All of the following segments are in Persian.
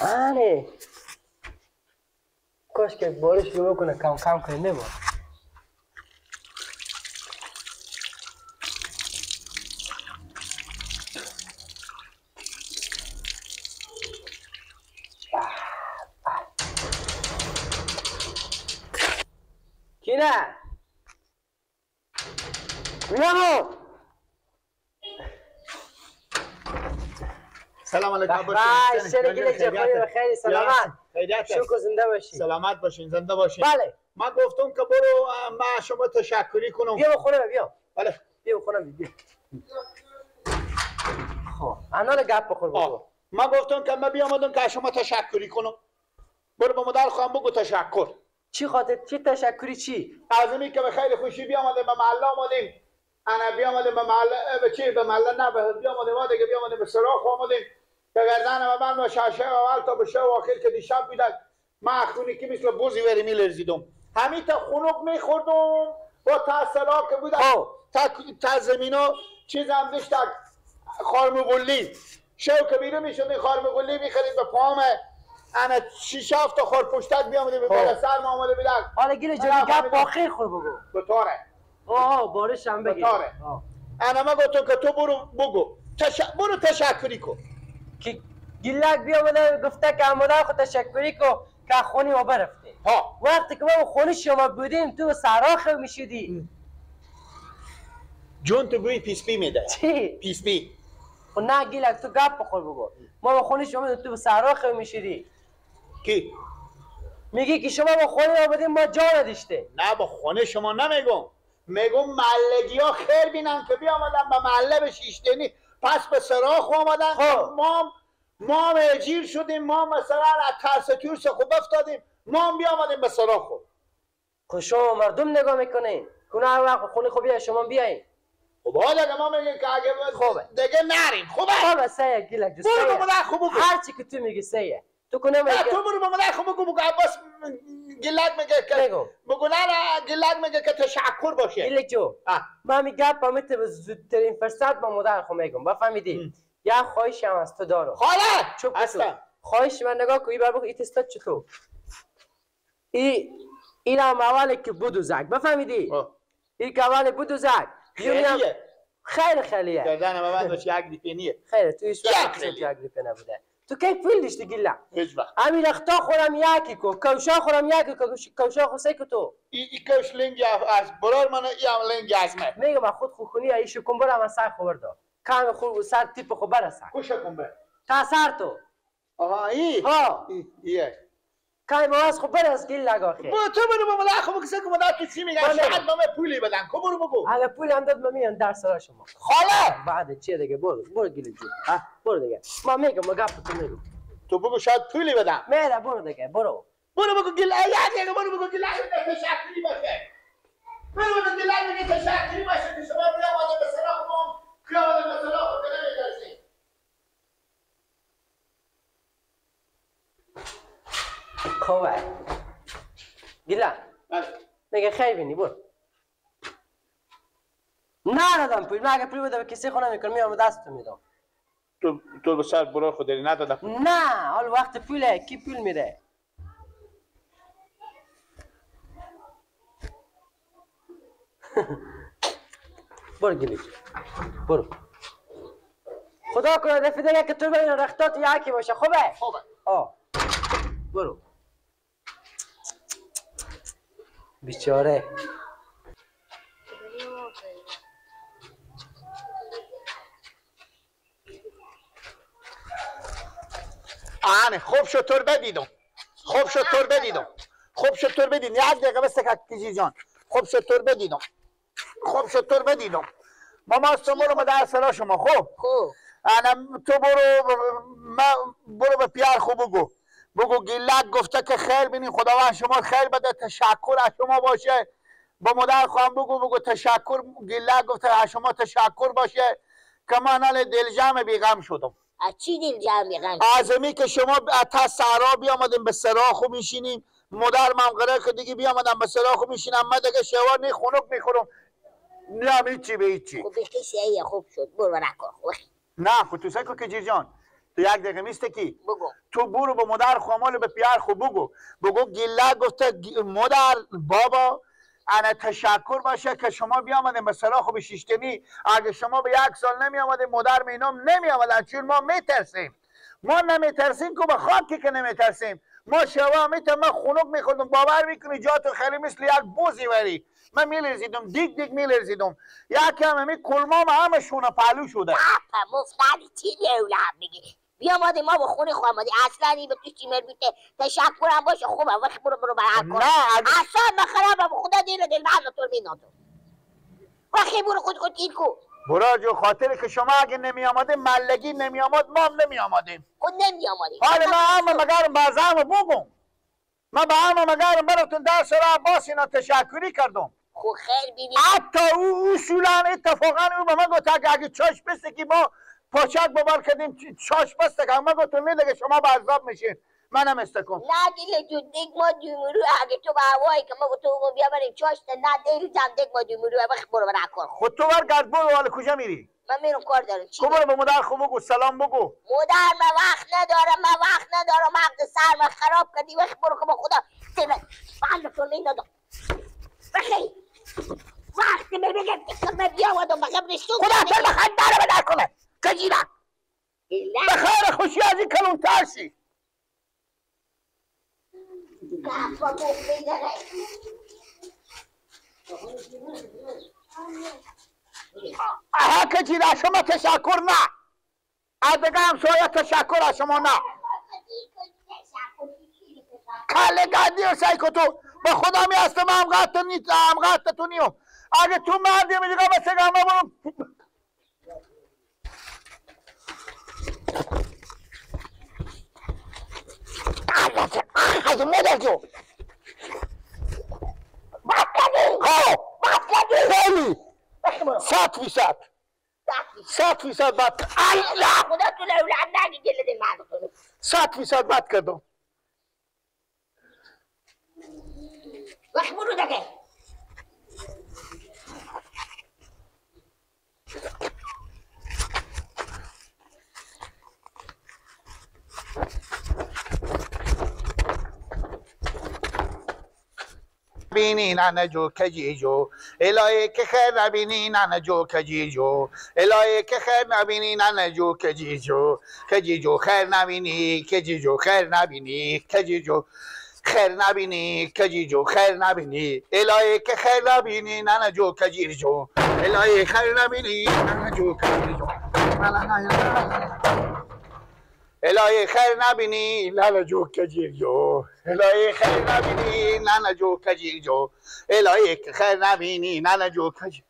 آره کاش که بارش رو بکنه کم کم کنه نبود. کینه بیامو. سلام علیکم. بای شرکی جفری بخیر سلامت. شکر زنده باشی. سلامت باشین زنده باشین. بله من گفتم که برو من شما تشکری کنم. بیا بخوره بیا. بله بیا بخوره بیا. خب انا گپ بخور بگو. من گفتم که من بیامدم که شما تشکری کنم. برو به مادر خواهم بگو تشکر. چی خاطر چی تشکری چی؟ از اونی که به خیلی خوشی بیامدیم به محله آمدیم. انا بیامدیم به محله به چی به محله نه بیامدیم ما دیگه بیامدیم به سراخ آمدیم. که گردن و من و شاشه اول تا به شو آخر که دیشب بودک من خونی که مثل بوزی وری میلرزیدم. همین تا خنک میخوردم با تا که بودک تا زمینا چیز هم داشت خارمگلی شو که بیرون میشد این خارمگلی میخرید به پام انا 6 7 تا خار پشتک بیامدیم به بالا سر ما آمده بودک. حالا گیل جلو گپ آخر خور بگو. بتاره. آه بارش هم بگیر. بتاره. انا ما گفتم که تو برو بگو برو تشکری کن. که گیلک بیامده گفته که آمده خود تشکری کو که خونی ما برفته. ها وقتی که ما خونی شما بودیم تو سراخ میشدی. جون تو بوی پیس پی میده. چی؟ پیس پی. خب نه گیلک تو گپ بخور بگو. ما با خونی شما بودیم تو سراخ میشدی. کی؟ میگی که شما با خونه ما بودیم ما جا نداشته. نه با خونه شما نمیگم. میگم محلگی ها خیر بینن که بیامدن به محله به شیشتنی پس به سراخ آمدن. خب ما هم اجیر شدیم. ما مثلا از ترس تورس خوب افتادیم. ما هم بیامدیم به سراخ. خب شما مردم نگاه میکنین کنه هر وقت خونه خوب بیای شما بیاین. خب حالا ما میگیم که اگه خوبه دیگه نریم. خوبه خوبه سیه گیلک جو برو به مادر خوب بگو. هر چی که تو میگی سیه. تو کنه میگه تو برو به مادر خوب بگو. بگو عباس گیلک میگه که بگو نه گیلک میگه که تشکر باشه. گیلک جو من میگم پا به زودترین فرصت با مادر خو میگم بفهمیدی. یا خواهش هم از تو دارم. خاله هستم. خواهش من نگاه کن بر بگو این تستا چطور ای اینم اوله که بدوزک بفهمیدی؟ این که اوله بدوزک خیلیه خیلی خیلیه. گردن من باش یک ریپه خیلی تو هیچ وقت یک ریپه نبوده. تو کی پول داشتی گیلا؟ هیچ وقت. همین رختا خورم یکی کو کوشا خورم یکی کو کوشا خو سه کو تو ای کوش لنگ از برار من ای هم لنگ از من میگم خود خونی ای شکم برم از سر خورد کم خور سر تیپ خو برسه کوش کن بر تا سر تو آها ای ها ای کای باز خو برس گیل لگا خیر. تو برو با مادر خو بگو که مادر تو چی میگن شاید ما پولی بدن. خب برو بگو. اگه پول هم داد ما میان در سرا شما. خاله بعد چیه دیگه برو برو گیل جو. برو دیگه. ما میگم ما گپ تو میگم. تو بگو شاید پولی بدم. میره برو دیگه برو. برو بگو گیل دیگه برو بگو گیل تشکری باشه. برو بگو گیل میگه تشکری باشه که شما بیا ماده به سراغ ما خیال به سراغ که نمی‌ترسید. خوبه گیلا میگه خیر بینی برو. ندادم پول. من اگه پول بدم کسی خونه میکنم میام دست تو میدم. تو به سر برو خود داری ندادم. نه حال وقت پوله کی پول میده؟ برو گیلی برو. خدا کنه دفعه دیگه که تو ببینی رختات یکی باشه. خوبه؟ خوبه. آه برو بیچاره. آنه خوب شد تو رو بدیدم. خوب شد تو رو بدیدم. خوب شد تو رو بدیدم. یک دقیقه بس کجی جان. خوب شد تو رو بدیدم. خوب شد تو رو بدیدم. ماما از تو برو در سرا شما. خوب خوب انا تو برو ما برو به پیار خوب بگو. بگو گیلک گفته که خیر بینی خداوند شما خیر بده تشکر از شما باشه. با مادر خواهم بگو بگو تشکر گیلک گفته از شما تشکر باشه که من حال دلجمع بیغم شدم. از چی دلجمع بیغم؟ از امی که شما تا سرا بیامدیم به سراخ میشینیم. مادر من قرار که دیگه بیامدم به سراخ میشینم. من دیگه شوار نی خنک میخورم. نه هیچی به هیچی. خب بخی خوب شد برو نکن. نه خب تو سکو که جیر جان تو یک دقیقه میسته کی؟ بگو. تو برو به مادر خامال به پیار خو بگو. بگو گله گفته مادر بابا انا تشکر باشه که شما بیامدین به سراخ و به شیشتنی. اگه شما به یک سال نمی آمدین مادر مینام نمی آمدن، چون ما میترسیم. ما نمیترسیم که به خاکی که نمیترسیم. ما شوا میتونم من خنک میخوردم، باور میکنی جا تو خیلی مثل یک بوزی وری من میلرزیدم، دیگ دیگ میلرزیدم. یکم همی کلمام همه شونه پهلو شده. بابا مفتری چی لولم میگی؟ بیامدیم ما با خونه خواهمدی اصلا این به تو چی مربوطه؟ تشکرم باشه خوبه وقت برو برو برای کن. نه اصلا بخرم خدا دل دل من تو مینادم. وقتی برو خود خود این کو برو جو خاطر که شما اگه نمی آمده ملگی نمی آمد ما هم نمی آمدیم. خود نمی آمدیم. حالا من هم مگرم بازم بگم. من به هم مگرم براتون در سر عباس اینا تشکری کردم. خب خیر بینی. حتی او اصولا اتفاقا او به من گفت اگه چاش بسته که ما پاچک باور کردیم چاش بسته که من گفتم نه دیگه شما به عذاب میشین. منم استکم. نه دل جون دیگ ما دومرو اگه تو به هوایی که ما تو بیا بریم چاشت نه دل جان دیگ ما دومرو وقت برو برا کار. خود تو برگرد برو حالا کجا میری؟ من میرم کار دارم. چی؟ برو به مادر خو بگو سلام بگو. مادر من وقت ندارم، من وقت ندارم، عقل سر من خراب کردی. وقت برو که با خدا من تو نمیدادم. بخی وقت من بگم که من بیامدم به قبرستون. خدا تو بخند داره بدر کنه کجیرک. به خیر خوشی از این کلون ترسی. آها کجیره شما تشکر نه. از دیگه همسایه تشکر از شما نه. کله گندی و سعی تو به خدا می هستم هم قطع تو نیوم. اگه تو مردی می دیگه بسه گم برو. از مادر جو بد کردی. خب بد کردی خیلی 100% 100% بد. الله خدا تو لولاد نگی گله دل من 100% بد کردم. وقت برو دیگه. بینی ننه جو کجی جو الهی که خیر نبینی ننه جو کجی جو الهی که خیر نبینی ننه جو کجی جو کجی جو خیر نبینی کجی جو خیر نبینی کجی جو خیر نبینی کجی جو خیر نبینی الهی که خیر نبینی ننه جو کجی جو الهی خیر نبینی ننه جو کجی جو الهی خیر نبینی ننه جو کجی جو الهی خیر نبینی ننه جو کجی جو الهی خیر نبینی ننه جو کجی.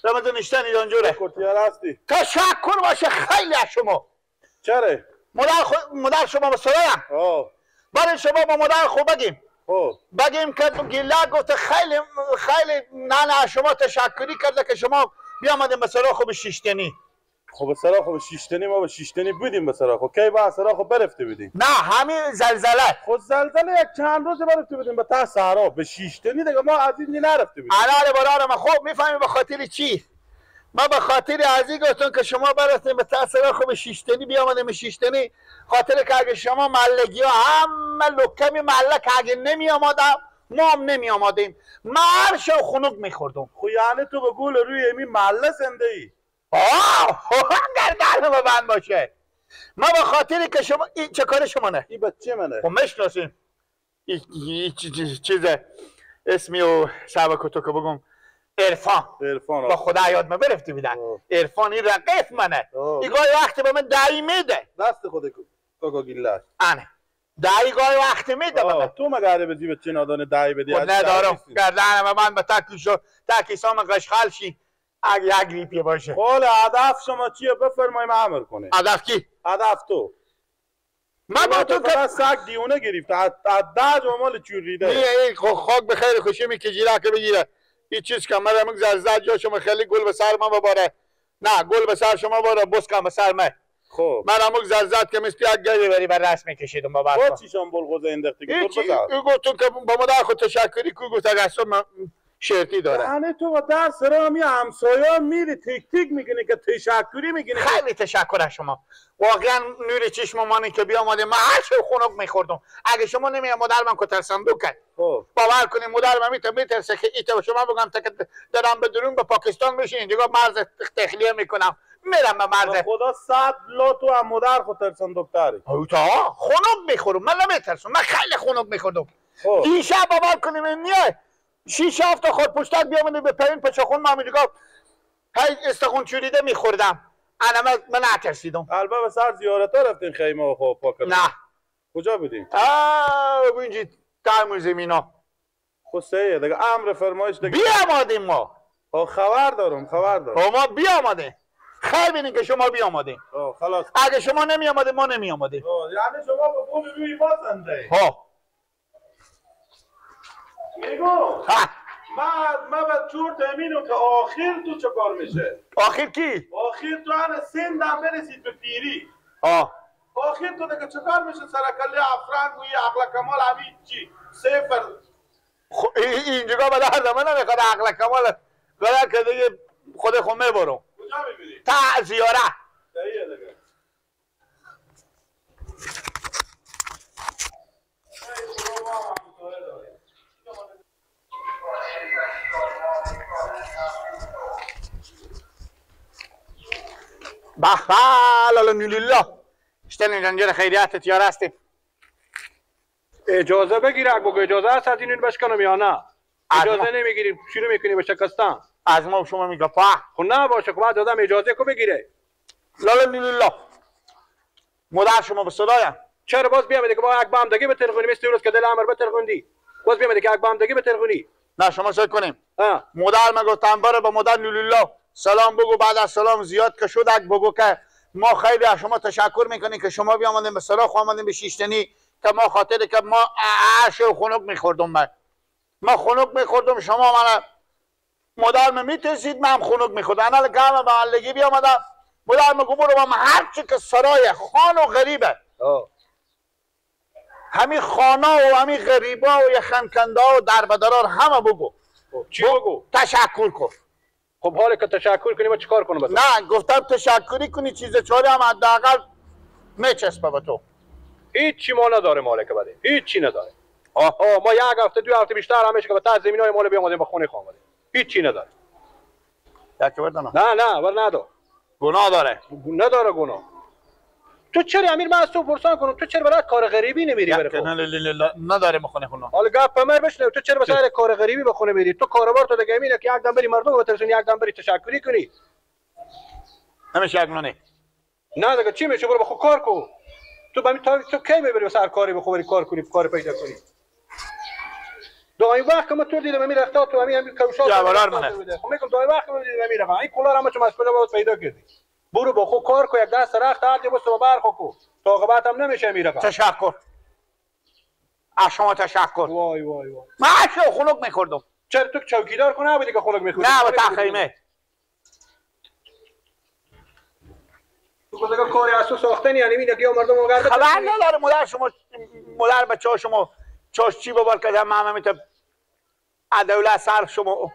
رمضان نشتنی جانجوره کرتیار هستی. تشکر باشه خیلی از شما. چرا؟ مادر شما به سرایم. برای شما با مادر خوب بگیم. بگیم که گیله گفت خیلی خیلی ننه از شما تشکری کرده که شما بیامدیم به سرا خوب شیشتنی. خب به سرا خب شیشتنی ما به شیشتنی بودیم به سرا خب کی با سرا خب برفته بودیم. نه همین زلزله. خب زلزله یک چند روز برفته بودیم به ته صحرا به شیشتنی دیگه ما از این نرفته بودیم. علال برار ما خب میفهمی به خاطر چی؟ ما به خاطر از این گفتم که شما برفتیم به ته صحرا خب شیشتنی بیامدیم شیشتنی خاطر که اگه شما محلگی ها همه لکمی محله که اگه نمی آمادم ما هم نمی آمادیم. ما هر شو خنک میخوردم. خب یعنی تو به گول روی می محله زنده ای؟ آه گردن به بند باشه. ما به خاطر که شما این چه کار شما نه؟ این بچه منه. خب میشناسیم. این چیزه اسمی و شبکه تو که بگم عرفان. عرفان با خدا یاد من برفتی بیدن. عرفان این رقیف منه. این گاهی وقتی به من دعی میده. دست خود کاکا گیلش. آنه. دعی گاهی وقتی میده به من. تو مگه به جیب چه نادان دعی بدی؟ ندارم. گردن به من به تکیشو تکیسام قشخال شی. اگه یک ریپیه باشه. قول هدف شما چیه بفرماییم امر کنه. هدف کی؟ هدف تو. من با تو که سگ دیونه گرفت از ده جمال چوریده. نه این خاک به خیر خوشی می که جیره که بگیره. این چیز که من رمک زرزر جا شما خیلی گل به سر من بباره. نه گل به سر شما باره بس کن به سر من. خب من همون زرزر که مثل یک گلی بری بر رسم میکشیدم با برفا. با چیشان بلغوزه انداختی که تو بزن. او گفتم که با مادر خود تشکری کو گفت اگه اصلا من شرطی داره. یعنی تو با در سرا می همسایه میری تک تک میکنی که تشکری میکنی. خیلی تشکر از شما. واقعا نور چشم مانی که بیامده من هر چه خنک میخوردم. اگه شما نمی مادر من کتر صندوق کرد. باور کنید مادر من میترسه که ایتا شما بگم تا که دارم به درون به پاکستان میشین دیگه مرز تخلیه میکنم. میرم به مرز. خدا صد لا تو هم مادر خود ترسندوق داری. تا خنک میخورم من نمیترسم. من خیلی خنک میخوردم. دیشب باور کنیم میای 6 7 خود پشتک بیامده به پایین پچخون ما میگه هی استخون چوریده میخوردم. انا من نترسیدم. البته به سر زیارت رفتین خیمه و خواب پاک. نه. کجا بودین؟ اینجا تعمیر زمینا. خب سیه دیگه امر فرمایش دیگه. بیامدیم ما. خبر دارم خبر دارم. ما بیامدیم. خیر بینین که شما بیامدین. خلاص. اگه شما نمیامدین ما نمیامدیم. یعنی شما به قول روی ما زنده. ها. میگم من به چور تامینو که آخر تو چه کار میشه؟ آخر کی؟ آخر تو هن سندم برسید به پیری. آخر تو دیگه چه کار میشه؟ سرکله افرنگ و یه عقل کمال همین چی؟ صفر. خب اینجا به درد من نمیخواد عقل کمال غیر که دیگه خود خود میبرم. کجا میبری؟ تا زیاره. صحیحه دیگه. به به لله اشتن جنجر خیریت تیار هستیم. اجازه بگیر اگه بگو اجازه هست از این بشکنم یا نه؟ اجازه نمیگیریم شروع میکنیم به شکستن. از ما شما میگه پا خب نه باشه خب بعد آدم اجازه کو بگیره. لاله لله مادر شما به صدایم. چرا باز بیام دیگه با یک بام دیگه بترخونی مثل روز که دل امر بترخوندی. باز بیام دیگه یک بام دیگه بترخونی. نه شما سعی کنیم. مادر ما گفتم بره به مادر لله سلام بگو، بعد از سلام زیاد که شد بگو که ما خیلی از شما تشکر میکنیم که شما بیامدیم به سراغ آمدیم به شیشتنی که ما خاطر که ما عرش و خنک میخوردم. ما خنک میخوردم شما من مادر من میترسید من هم خنک میخوردم. انا گرم به محلگی بیامدم مادر من گفت برو با هر چی که سرای خان و غریبه همین خانه و همین غریبا و یه خنکنده و دربدرار همه بگو. چی بگو؟ تشکر کن. خب حالا که تشکر کنی ما چیکار کنم؟ نه گفتم تشکری کنی چیز چاری هم حداقل میچسبه به تو. هیچی ما نداره مالک بده. هیچی نداره. آها ما یک هفته دو هفته بیشتر همیشه که به ته زمینای مال بیامدیم به خونه خواهم. هیچی نداره. یک بردم. نه نه ور ندار. گناه داره. نداره گناه. تو چرا امیر من از تو پرسان کنم تو چرا برای کار غریبی نمیری بره خونه؟ نه نداره مخونه خونه. حالا گپ من بشنو تو چرا برای کار غریبی به خونه میری؟ تو کاروبار تو دیگه اینه که یک دم بری مردم بترسونی یک دم بری تشکری کنی. نمیشه اگنونه. نه دیگه چی میشه برو بخو کار کو. تو به تو کی میبری سر کاری بخو بری کار کنی کار پیدا کنی. دو این وقت که من تو دیدم امیر اختا تو همین کوشا. جوارار منه. خب میگم دو این وقت من دیدم امیر این کلا رو هم از کجا باید پیدا کردی؟ برو با خود کار کو یک دست رخت هر بس تو بر خو تا عاقبت هم نمیشه میره. تشکر از شما تشکر. وای وای وای من عشق خنک میخوردم. چرا تو چوکیدار کنه بودی که خنک میخوردی؟ نه با تخیمه تو دیگه کاری از تو ساختنی یعنی اینه که مردم اگر خبر نداره مادر شما مادر بچه‌ها شما چاش چی بابر کردم من میته دولت سر شما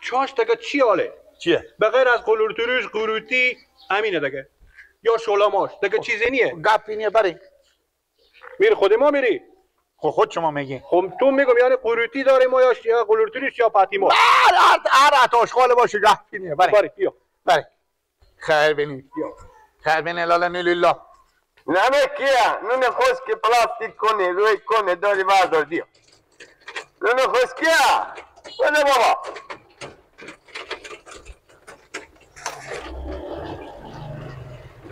چاش دیگه چی حاله؟ چیه؟ به غیر از قلورتروش قروتی همینه دیگه یا شلاماش دیگه چیزی نیه. گپی نیه بری میری خود ما میری خود شما میگی. خب تو میگم یعنی قروتی داره ما یا قلورتروش یا پاتیما. هر آشغال باشه گپی نیه بری بری بیا بری خیر بینی بیا خیر بینی لاله نیلیلا. نمکیه نون خشک پلاستیک کنه روی کنه داری بردار بیا نون خشکیه بده بابا.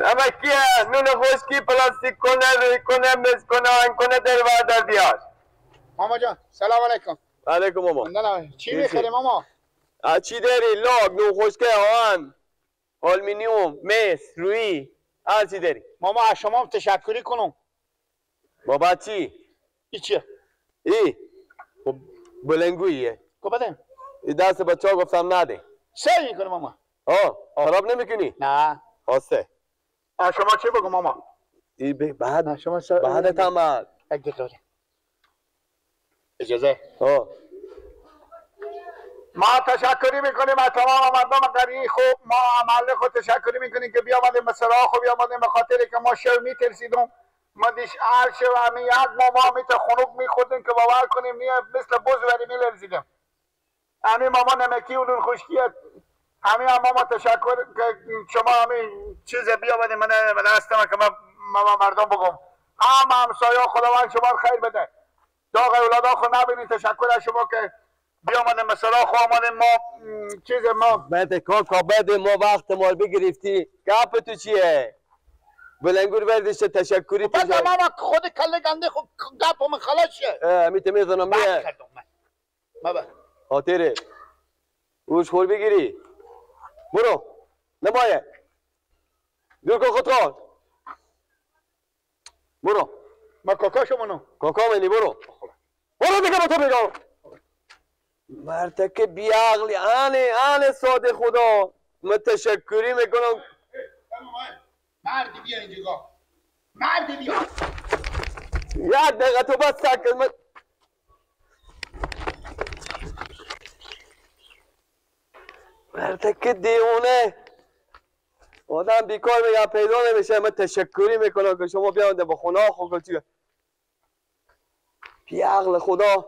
نمکیه نون خشکی پلاستیک کنه روی کنه مز کنه آن کنه داری بردار بیار. ماما جان سلام علیکم. علیکم ماما. چی میخری ماما؟ چی داری؟ لاک نون خشکه آهن آلومینیوم مس روی هر چی داری. ماما از شما تشکری کنم. بابا چی؟ ای چیه؟ ای خب بلنگوییه. خب بدم. ای دست بچه ها گفتم نده. سعی میکنه ماما. آه خراب نمیکنی؟ نه. خواسته. از شما چی بگم ماما؟ ای بعد شما بعد تمام. یک دقیقه. اجازه. آه. ما تشکری میکنیم از تمام مردم قریه خوب، ما عمله خود تشکری میکنیم که بیامدیم به سراغ خود، بیامدیم به خاطر که ما شب میترسیدیم. ما دیش هر شب همین یک ما میت خنک میخوردیم که باور کنیم مثل بز وری میلرزیدیم. همین ماما نمکی و نون خشکی همین ماما تشکر که شما همین چیز بیامدیم. من هستم که ما مردم بگم هم همسایه خداوند شما خیر بده. داغ اولادا خود نبینید. تشکر از شما که بیامدیم به سراغ آمدیم. ما چیز ما بده کاکا بده، ما وقت ما بگرفتی. گپ تو چیه؟ بلنگور بردش تشکری بده ماما خود کله گنده خود گپ من خلاص شه. میته میزنم میه ما با خاطره اوش خور بگیری. برو نمایه دور کن خود خود برو. ما کاکا شمونو کاکا منی. برو برو دیگه با تو بگم مرتکه بیعقلی. آنه آنه ساده خدا من تشکری میکنم. مردی بیا اینجا، مردی بیا. یک دقیقه تو بس سکت. من مرتکه دیونه آدم بیکار میگم پیدا نمیشه. من تشکری میکنم که شما بیانده با خونه خود چی بیعقل خدا.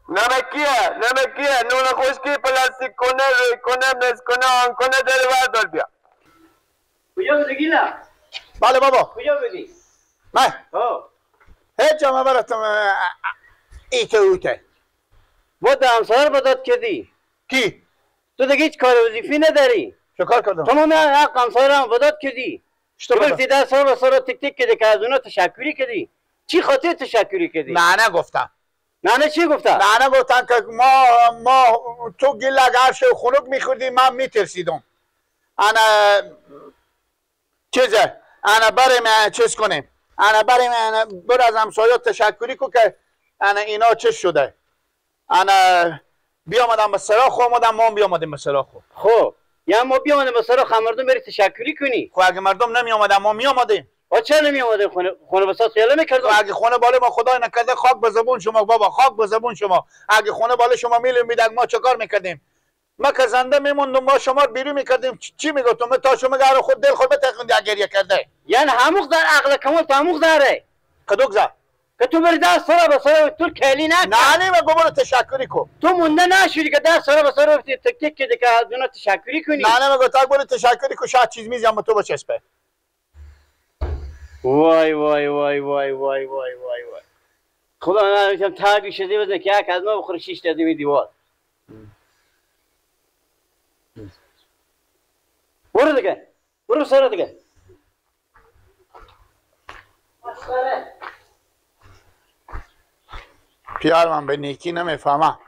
نمکیه نمکیه نون خشکی پلاستیک کنه روی کنه مز کنه آن کنه داره بردار بیا. کجا بودی گیلا؟ بله بابا. کجا بودی؟ من؟ هیچ جا من براتم ایته اوته. با همسایه رو بداد کردی؟ کی؟ تو دیگه هیچ کار وظیفی نداری. چه کار کردم؟ تمام حق همسایه رو هم بداد کردی. تو برسی در سال به سال تک تک کردی که از اونا تشکری کردی. چی خاطر تشکری کردی؟ نه گفتم. نه چی گفتم؟ نه گفتم که ما تو گیل اگر شو خنک میخوردی من میترسیدم. انا چیزه انا بریم چیز کنیم. انا بریم بر از همسایه تشکری کو که انا اینا چه شده. انا بیامدم به سراخ آمدم. ما هم بیامدیم به سراخ. خب یا ما بیامدیم به سراخ مردم بری تشکری کنی. خب اگه مردم نمی آمدن ما می آمدیم. آ چرا نمی آمدیم؟ خونه بساط خیاله میکردم. اگه خونه بالا ما خدای نکرده خاک به زبون شما بابا، خاک به زبون شما. اگه خونه بالا شما میلیمیدن ما چه کار میکردیم؟ ما که زنده میموندم ما شما رو بیرون میکردیم. چی میگفتم؟ تا شما گره خود دل خود بتکوندی اگه گریه کرده. یعنی هموق در عقل کمال تو هموق داره. کدوم زد؟ که تو بری در سرا به سرا تو کلی نکن. نه نه من برو تشکری کن. تو مونده نشدی که در سرا به سرا تک تک کردی که از اونا تشکری کنی. نه نه من گفتم برو تشکری کن شاید چیز میزم به تو بچسبه. وای وای وای وای وای وای وای وای خدا نمیشم تاگی شده بزن که یک از ما بخوره شیش دادیم دیوار. برو دیگه برو سرا دیگه. پیار من به نیکی نمیفهمم.